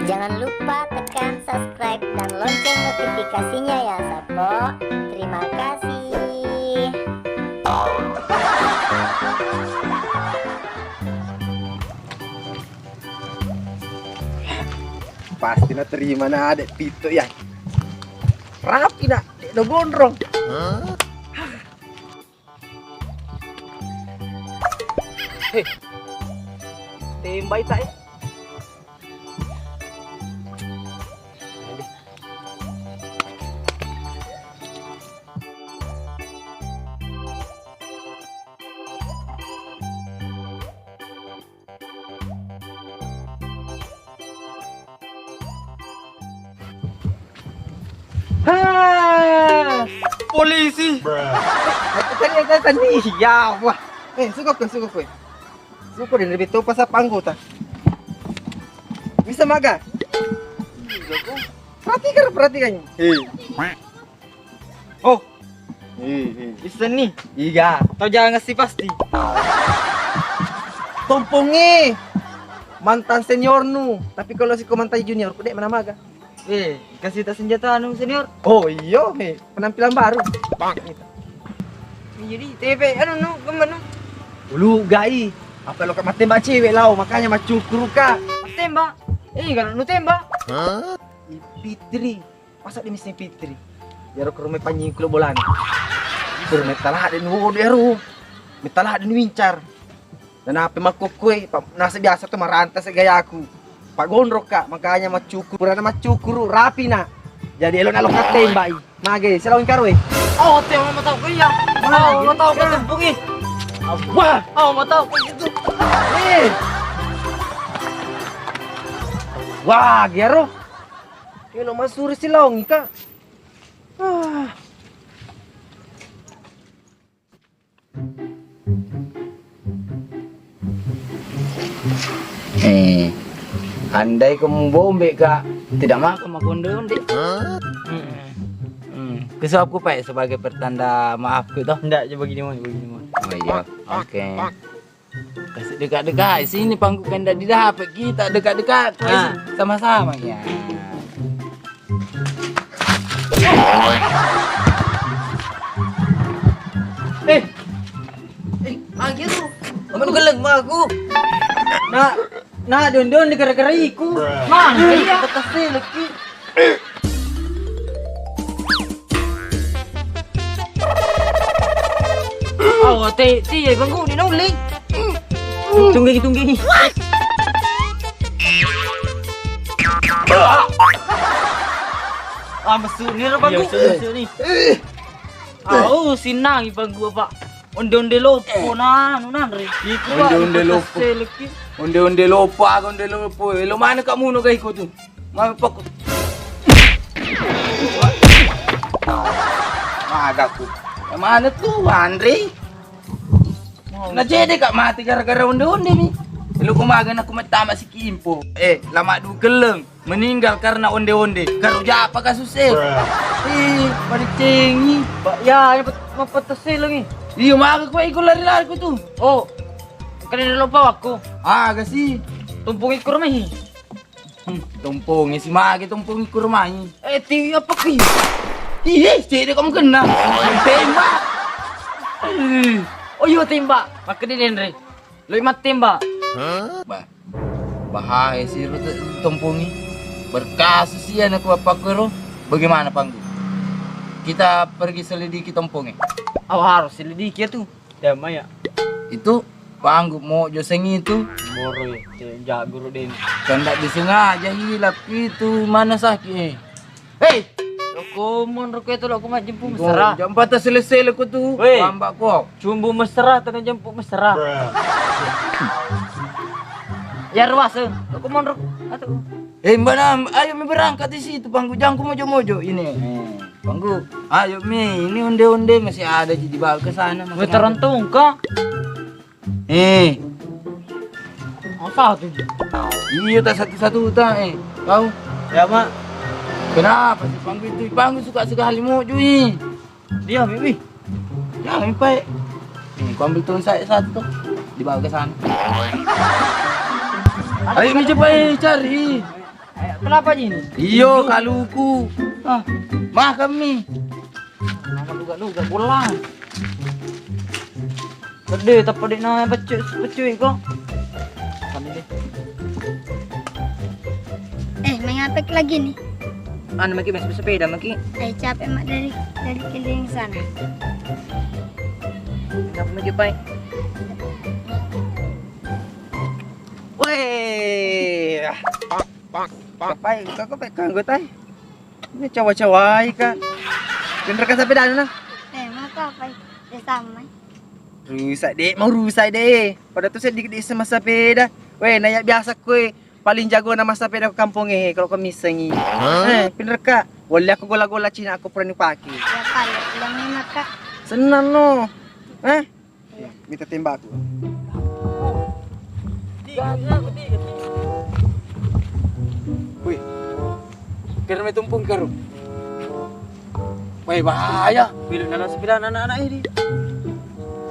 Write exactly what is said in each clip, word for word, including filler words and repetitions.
Jangan lupa tekan subscribe dan lonceng notifikasinya ya, Sappo. Terima kasih. Pasti naterima na adek pito ya. Rapi na, dek do gondrong. Heh. Tembai tak, eh. Ha! Polisi. Aku tadi ada tadi. Ya Allah. Eh, suka kue, suka kue. Suka deh, lebih tahu pasal anggota. Bisa maga? Perhatikan, perhatikan. Hei. Oh. Hei, hei. Bisa nih. Iya. Tau jangan sih pasti. Tompongi. Mantan senior nu. Tapi kalau si mantan junior, ku dek mana maga? Eh, kasih tak senjata anu senior. Oh iyo, he, penampilan baru. Jadi T V anu nu kemana? Dulu gai, apa lo kak matembak cewek lau, makanya macukuru kak. Matembak? Eh, kalau nu tembak? Hah? Fitri, masa di misi Fitri? Yaro ke rumah panjing kulo bolana. Suruh metalah dan wodo yaro. Metalah dan wincar. Nanape makkukkué, pa-, nasa biasa tu maranta se gayaku. Paggonrokka, makanya maccukuru, purana maccukuru, rapi na. Jadi elo na lokka tembai. Mage, selawan karoe. Oh, tembak matau ko iya. Oh, matau ko tempungi. Wah, oh, matau ko itu. Eh. Wah, gero. Elo masuri silaong ika. Ah. Eh, andai ko mubombe ka, tidak makan mako onde-onde. Hmm. Hmm. Kesabku pae sebagai pertanda maafku toh. Ndak, coba gini, Mon, begini, Mon. Oh iya, oke. Kasih dekat-dekat sini pangku kan ndak didapat kita dekat-dekat. Ah. Sama-sama ya. Eh. Eh, lagi tu. Kamu geleng mah aku. Nah, nah, don-don di gara-gara iku. Nah, iya. Betul sih, leki. Oh, te, te, ya, bangku, di noleng. Tunggu, tunggu. Ah, masuk ni, Bang. Iya, masuk, masuk ni. Au, sinang, Bang, gua, Pak. Onde-onde lopo, nah, anu, nanre. Iku, Pak, onde-onde lopo. Seleki. Onde-onde lopo, aga onde lopo. Elo mana kamu no, gai, ko tu? Mami pokok. Magaku. Yang mana tu, Andre? Nah, jadi kak mati gara-gara onde-onde ni. Lu kumaga nak kumet tamat si Kimpo. Eh, lama du geleng meninggal karena onde-onde. Karo japa kasus eh. Ih, pada cengi. Pak, ya, ini mapetesi lagi. Iya, maga ku iku lari-lari ku tu. Oh, kan ini lupa aku. Ah, gak sih. Tumpung ikur mah. Hmm, tompongi si mage tompongi kurmai. Eh, ti apa ki? Ih, cedde kamu kena. Tembak. Eh. Oh, iya tembak. Makkeda denre. Loi mattembak. Bah. Bahaya si rute tompongi. Berkasus iya anak bapakku ro. Bagaimana panggu? Kita pergi selidiki tompongi. Awa harus selidiki ya tu. Damai ya. Itu panggu mojo sengi itu. Boro ya, jago ro den. Kan ndak disengaja hilap itu, mana sakit eh. Hei, loko monro ko itu loko majempu mesra. Jam empat selesai loko tu. Weh. Pambak ko. Cumbu mesra, tanah jemput mesra. Ya ruas eh. Loko monro. Atuh. Eh, mbak Nam, ayo mi berangkat di situ, panggu jangku mojo-mojo ini. Eh. Panggu, ayo mi, ini onde-onde masih ada di dibawa ke sana. Gue teruntung kok. Eh. Apa tuh? Iya, tak satu-satu tak eh. Kau? Ya, Mak. Kenapa sih panggu itu? Panggu suka sekali mau jui. Dia, Bibi. Ya, mi pae. Hmm, kau ambil tuh saya satu tuh. Dibawa ke sana. Ayo mi cepat eh, cari. Kenapa ini? Iyo, kaluku. Ah, makan mi. Nama luga-luga pulang. Gede, tapi dia nanya pecuk, pecuk kok. Kami deh. Eh, main apa lagi nih? Anu, maki, masuk sepeda, maki. Eh, capek, Mak, dari, dari keliling sana. Kenapa, maki, Pai? Weh. Pai, kau, kau, Pai, kau, kau, Tai. Ini cawa-cawai, Kak. Bener kan sepeda, nah? Eh, mau kau, Pai? Ya, sama. Rusak, Dek. Mau rusak, Dek. Pada tu sedikit di sama sepeda. Weh, naya biasa kue. Paling jago nama sepeda ke kampung eh, kalau kau misengi. Eh, pinter, Kak. Boleh aku gola-gola Cina, aku pernah pakai. Ya, Kak, ya, pulang enak, Kak. Senang, no. Eh? Iya, minta tembak aku. Wih. Kira mai tumpung karu. Weh, bahaya. Bila nana sepeda anak-anak ini.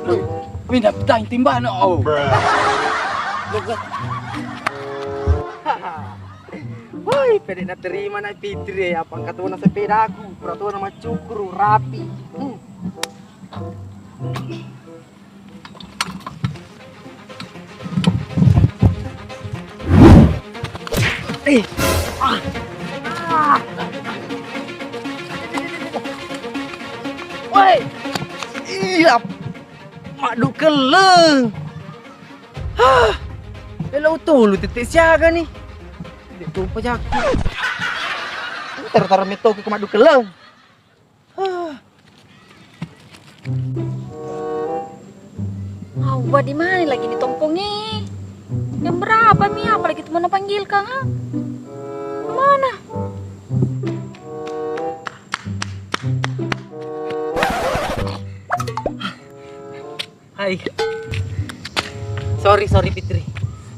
Wih, pindah petang timbang, oh. Woi, pede na terima na Fitri ya, apa kata na sepeda aku, peraturan macukuru rapi. Hmm. Eh. Ah. Ah. Woi. Iya. Maddu kelleng. Hah. Elo tolu tette siaga ni. Dek tupa jakku. Tar-tar metoki ke maddu kelleng. Awwa, di mana lagi ni tompongnge? Jam berapa mi? Apalagi teman panggil kang, ah? Kemana? Hai. Sorry, sorry Fitri.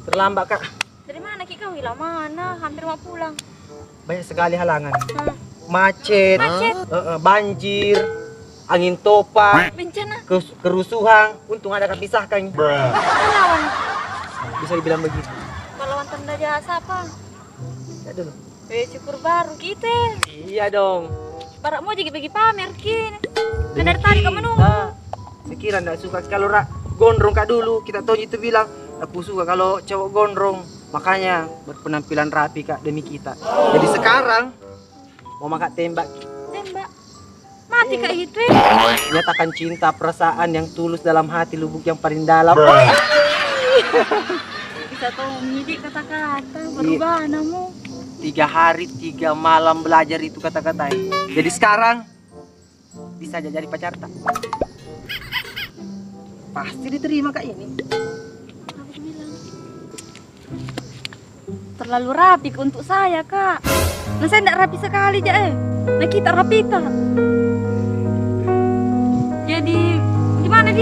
Terlambat, Kak. Dari mana ki kau? Ila mana? Hampir mau pulang. Banyak sekali halangan. Hmm. Macet, Macet. Eh, eh, banjir, angin topan, Bencana. Kes-, kerusuhan. Untung ada kapisahkan. Pahlawan. Bisa dibilang begitu. Pahlawan tanda jasa apa? Tidak dulu. Eh, syukur baru kita. Iya dong. Barak mau jadi bagi pamer ki. Demi dari tadi kamu nunggu. Kita. Sekira ndak suka kalau rak gondrong kak dulu, kita tahu itu bilang, aku suka kalau cowok gondrong. Makanya berpenampilan rapi kak demi kita. Jadi sekarang mau maka tembak. Tembak. Mati kak itu. Nyatakan cinta, perasaan yang tulus dalam hati lubuk yang paling dalam. Bisa tahu ngidi kata-kata. Iya. Berubah namu. Tiga hari tiga malam belajar itu kata-kata. Jadi sekarang bisa aja jadi pacarta. Pasti diterima kak ini. Aku bilang. Terlalu rapi untuk saya, Kak. Nah, saya ndak rapi sekali, ja, eh. Nah, kita rapi, tak? Jadi, gimana, Di?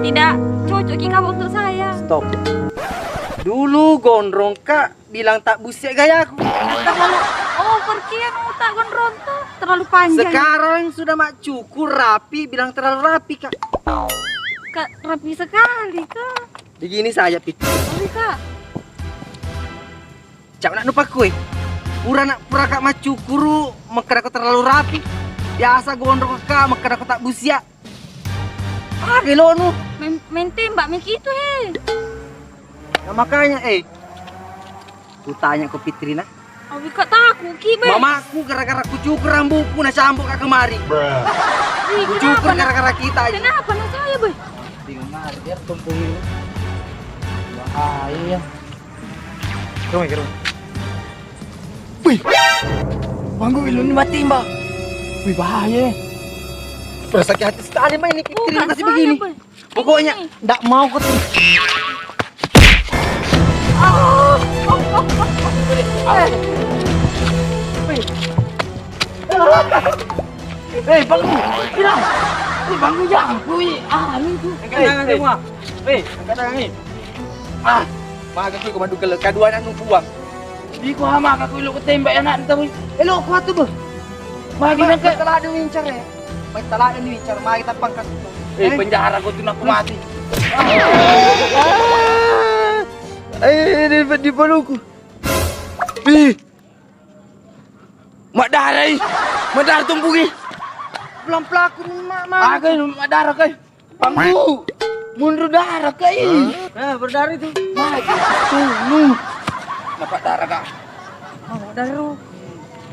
Tidak cocok ki kau untuk saya. Stop. Dulu gondrong, Kak, bilang tak busiak gayaku. Terlalu over ki anu tak gondrong tak. Terlalu panjang. Sekarang sudah mak cukur rapi, bilang terlalu rapi, Kak. Kak, rapi sekali, Kak. Begini saja, Pit. Sorry, Kak. Cak nak nupa kue. Pura nak, pura kak maccukuru, makkeda ko terlalu rapi. Biasa gondrong kak, makkeda ko tak busia. Ah, gelonu. Main, main tembak, main gitu, he. Nah, makanya, eh. Kutanya ko Fitri, nah. Awi, kak, takut ki, be. Mamaku gara-gara kucukur rambutku, nah, cambuk kak kemari. Ih, kucukur kenapa, nak? Gara-gara kita aja. Kenapa, nak, saya, be? Bingung hari biar tumpung ini. Bahaya. Kau mikir. Wih. Bangku iluni mati, Mbak. Wih, bahaya. Bersakit hati sekali, Mbak, ini Fitri kasih begini. Pokoknya ndak mau kau tuh. Eh, bangun. Hilang. Eh, bangun, jangan. Wih, ah, ini tuh. Angkat tangan semua. Weh, angkat tangan ni. Ah, maka kui komando kele. Kedua anak nu buang. Di ku hama ka kui lo ketembak anak entah. Elo kuat tuh, Bang. Magi nangka. Telah ada wincar ya. Mai talak ini, cara mai tappang kasu. Eh, penjara kau tu nak mati. Eh, di, di paluku. Ih. Maddara i. Maddara tumpugi. Pelang-pelang aku ni, Mak, Mak. Aga maddara kai. Panggu. Mundur dara kai. Nah, berdarah itu. Maju. Tunu. Dapat darah kak. Oh, darah.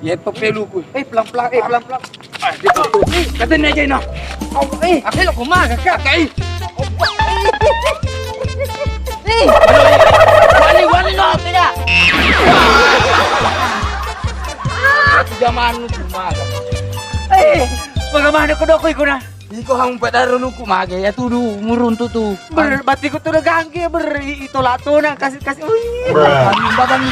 Ya pepeluku. Eh, pelang-pelang, eh, pelang-pelang. Ah, dia tutup. Kata ni aja nah. Oh, eh, aku lo koma kakak. Kai. Eh, wani wani no tidak. Aku zaman lu koma. Eh, bagaimana kau dokoi kau nah? Iko hang padaro luku mage ya tudu muruntu tu. Ber, batiku tu udah gangge ber, i-, itolak tona kasih kasih. Ui. Babang.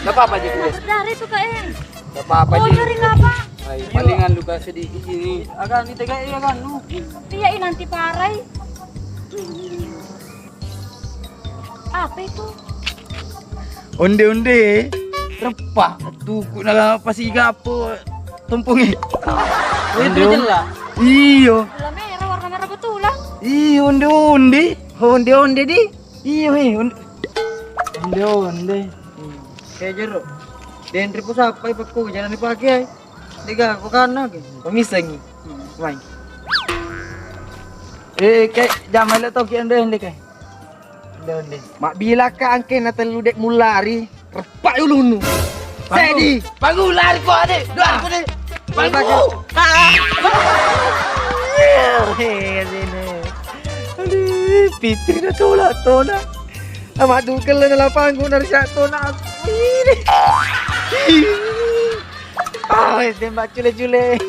Enggak apa-apa aja. Dari itu ke eh. Enggak apa-apa. Oh, aja. Nyari apa? Ay, palingan luka sedikit ini. Agak ni tega iya kan lu. Iya, i nanti parai. Apa itu? Onde-onde. Repa. Tuku na pasiga apa? Tompongi. Itu jelas. Iyo. Gula merah, warna merah betulan. Iyo, onde-onde. Onde-onde di. Iyo, eh, onde. Onde-onde. Kayak jeruk. Denri pusapa ipakku jalan dipake ai. Dega aku kana ke. Pemisengi. Mai. Eh, kayak jamal toki onde-onde kayak. Onde-onde. Mabbilaka angke na tellu dek mulari, repak ulunu. Sedi. Bangun, lari kau, Dek. Dua aku, Dek. Bangun. Ah. Hehe, sini. Aduh, Fitri na tolak tona. Ama tu kelen na lapang guna risak tona. Ini. Ah, tembak cule-cule.